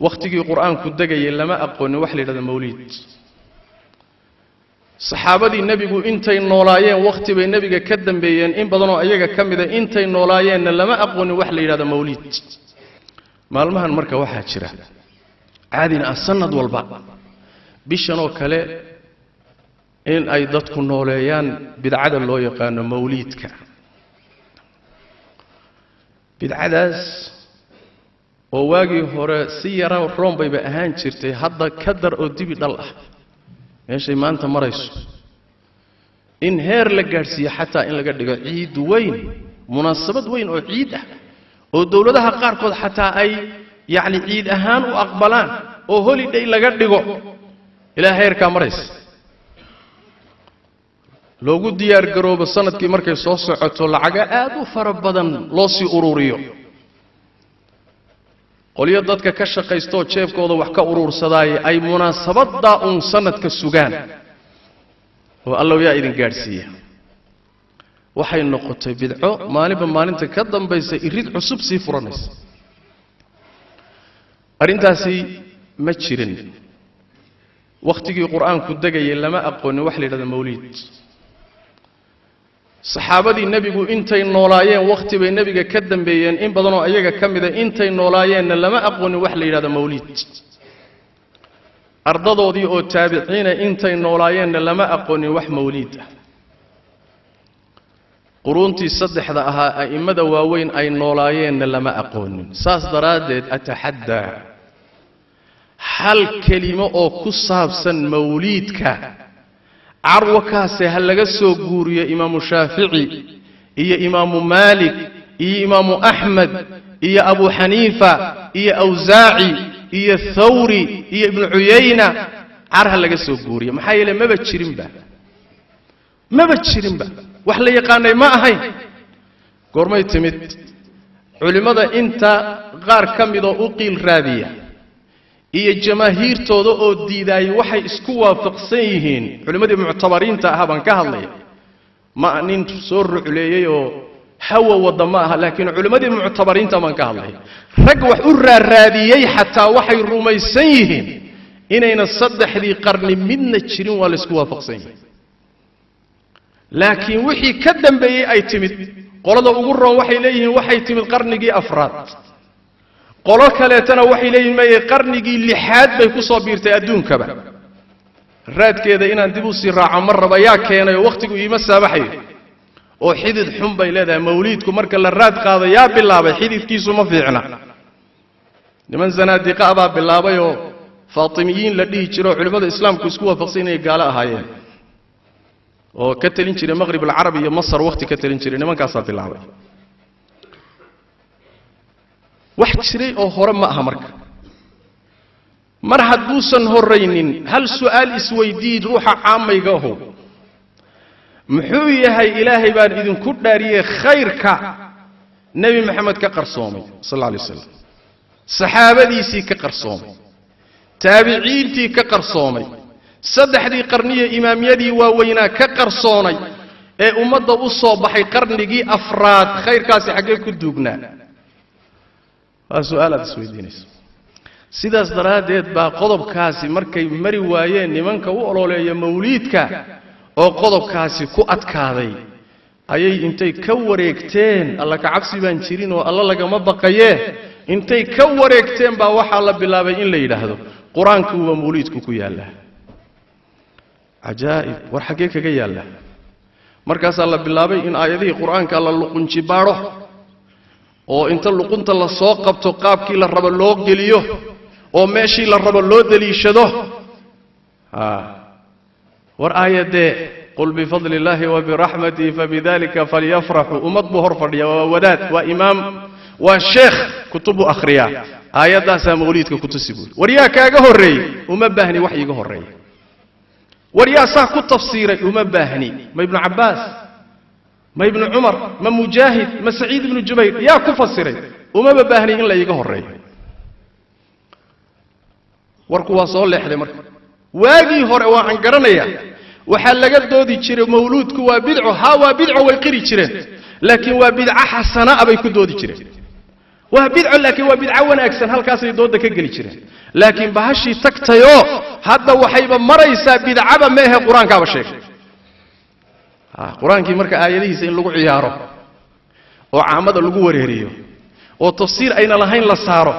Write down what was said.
Wakhtigii Qur-aanku degayay lama aqoonin wax la yidhahdo mawliid. Saxaabadii nebigu intay noolaayeen, wakhti bay nebiga ka dambeeyeen in badanoo ayaga ka mida, intay noolaayeenna lama aqoonin wax la yidhahdo mawliid. Maalmahan marka waxaa jira caadina ah sanad walba bishan oo kale in ay dadku nooleeyaan bidcada loo yaqaano mawliidka. Bidcadaas oo waagii hore si yara roon bayba ahaan jirtay, hadda ka dar oo dibi dhal ah meeshay maanta marayso, in heer la gaadhsiiyo xataa in laga dhigo ciid weyn, munaasabad weyn oo ciid ah, oo dowladaha qaarkood xataa ay yacni ciid ahaan u aqbalaan oo holiday laga dhigo, ilaa heerkaa maraysa loogu diyaar garoobo sanadkii markay soo socoto, lacaga aad u fara badan loo sii ururiyo, qolyo dadka ka shaqaystaoo jeebkooda wax ka uruursadaaye ay munaasabaddaa uun sanadka sugaan oo Allow yaa idin gaadhsiiya. Waxay noqotay bidco maalinba maalinta ka dambaysa irid cusub sii furanaysa. Arrintaasi ma jirin wakhtigii Qur-aanku degayay, lama aqoonin wax la yidhahdo mawliid. Saxaabadii nebigu intay noolaayeen, wakhti bay nebiga ka dambeeyeen in badanoo ayaga ka mida, intay noolaayeenna lama aqoonin wax la yidhahdo mawliid. Ardadoodii oo taabiciina intay noolaayeenna lama aqoonin wax mawliid ah. Quruuntii saddexda ahaa a'immada waaweyn ay noolaayeenna lama aqoonin. Saas daraaddeed ataxaddaa hal kelimo oo ku saabsan mawliidka carwakaase ha laga soo guuriyo Imaamu Shaafici iyo Imaamu Maalik iyo Imaamu Axmed iyo Abu Xaniifa iyo Awsaaci iyo Thawri iyo Ibnu Cuyayna, car ha laga soo guuriyo. Maxaa yeele maba jirinba, maba jirinba, wax la yaqaanay ma ahayn. Goormay timid? Culimmada inta qaar ka midoo u qiil raadiya iyo jamaahiirtooda oo diidaayay waxay isku waafaqsan yihiin, culimmadii muctabariinta ahaa baan ka hadlaya, ma nin soo rucleeyey oo hawa wadda ma aha, laakiin culimmadii muctabariinta baan ka hadlaya. Rag wax u raaraadiyey xataa waxay rumaysan yihiin inayna saddexdii qarni midna jirin, waa laysku waafaqsan yihin, laakiin wixii ka dambeeyey ay timid. Qolada ugu roon waxay leeyihiin waxay timid qarnigii afraad, qolo kaleetana waxay leeyihin maye, qarnigii lixaad bay ku soo biirtay adduunkaba. Raadkeeda inaan dib u sii raaco ma raba, yaa keenay oo wakhtigu iima saamaxayo, oo xidid xun bay leedahay mawliidku. Marka la raad qaado yaa bilaabay, xididkiisu ma fiicna. Niman zanaadiqa baa bilaabayoo Faatimiyiin la dhihi jiro, culimmada islaamku isku waafaqsan inay gaalo ahaayeen, oo ka telin jiray Maqrib alcarabi iyo Masar wakhti ka telin jiray. Nimankaasaa bilaabay. Wax jiray oo hore ma aha. Marka mar hadduusan horraynin, hal su'aal isweydii ruuxa caamayga aho: muxuu yahay, Ilaahay baan idinku dhaariyey, khayrka Nebi Maxamed ka qarsoomay sal alla alay waslam, saxaabadiisii ka qarsoomay, taabiciintii ka qarsoomay, saddexdii qarniye imaamyadii waaweynaa ka qarsoonay, ee ummadda u soo baxay qarnigii afraad? Khayrkaasi xaggee ku duugnaa? Waa su'aal aad isweydiinayso. Sidaas daraaddeed baa qodobkaasi markay mari waayeen nimanka u ololeeya mawliidka oo qodobkaasi ku adkaaday, ayay intay ka wareegteen, Alla ka cabsi baan jirin oo Alla lagama baqayee, intay ka wareegteen baa waxaa la bilaabay in la yidhaahdo Qur-aanku waa mawliidku ku yaallaa. Cajaa'ib! War xaggee kaga yaallaa? Markaasaa la bilaabay in aayadihii Qur-aanka la luqunji baadho, oo inta luqunta la soo qabto qaabkii la rabo loo geliyo oo meeshii la rabo loo deliishado. War aayadee? Qul bifadli illaahi wa biraxmatihi fabidalika falyafraxuu. Ummad buu hor fadhiya, waa wadaad, waa imaam, waa sheekh, kutub buu akhriyaa. Aayaddaasaa mawliidka ku tusi buuri. War yaa kaaga horreeyey? Uma baahni wax iiga horreeya. War yaa saa ku tafsiiray? Uma baahni. Ma Ibnu Cabbaas, ma Ibnu Cumar, ma Mujaahid, ma Saciid Ibnu Jubayr, yaa ku fasiray? Umaba baahni in la iiga horreeyo. Warku waa soo leexday. Marka waagii hore waan garanayaa, waxaa laga doodi jiray mawluudku waa bidco. Haa, waa bidco, way qiri jireen, laakiin waa bidco xasanaa bay ku doodi jireen. Waa bidco, laakiin waa bidco wanaagsan, halkaasay dooda ka geli jireen. Laakiin bahashii tagtayoo hadda waxayba maraysaa bidcaba meehe, qur-aankaaba sheegay. Qur-aankii marka aayadihiisa in lagu ciyaaro oo caamada lagu wareeriyo oo tafsiir ayna lahayn la saaro.